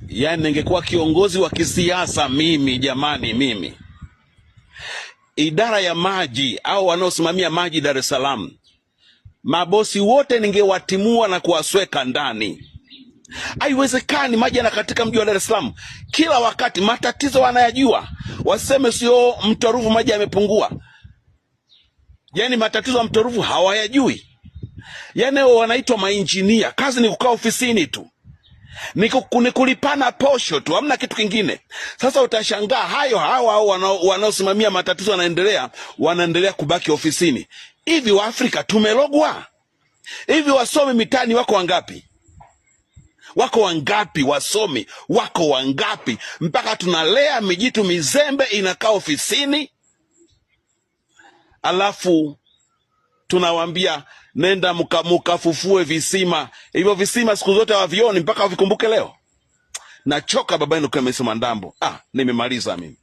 Yaani ningekuwa kiongozi wa kisiasa mimi, jamani, mimi idara ya maji au wanaosimamia maji Dar es Salaam, mabosi wote ningewatimua na kuwasweka ndani. Haiwezekani maji yanakatika mji wa Dar es Salaam kila wakati, matatizo wanayajua, waseme sio mto Ruvu maji yamepungua. Yaani matatizo ya mto Ruvu hawayajui. Yaani wanaitwa mainjinia, kazi ni kukaa ofisini tu, ni kulipana posho tu, hamna kitu kingine. Sasa utashangaa hayo hawa hao wanaosimamia matatizo wanaendelea kubaki ofisini. Hivi Waafrika tumelogwa? Hivi wasomi mitaani wako wangapi? Wako wangapi wasomi? Wako wangapi mpaka tunalea mijitu mizembe inakaa ofisini, alafu tunawaambia nenda mukafufue visima. Hivyo visima siku zote hawavioni mpaka wavikumbuke leo. Nachoka baba yenu Clemence Mwandambo. Ah, nimemaliza mimi.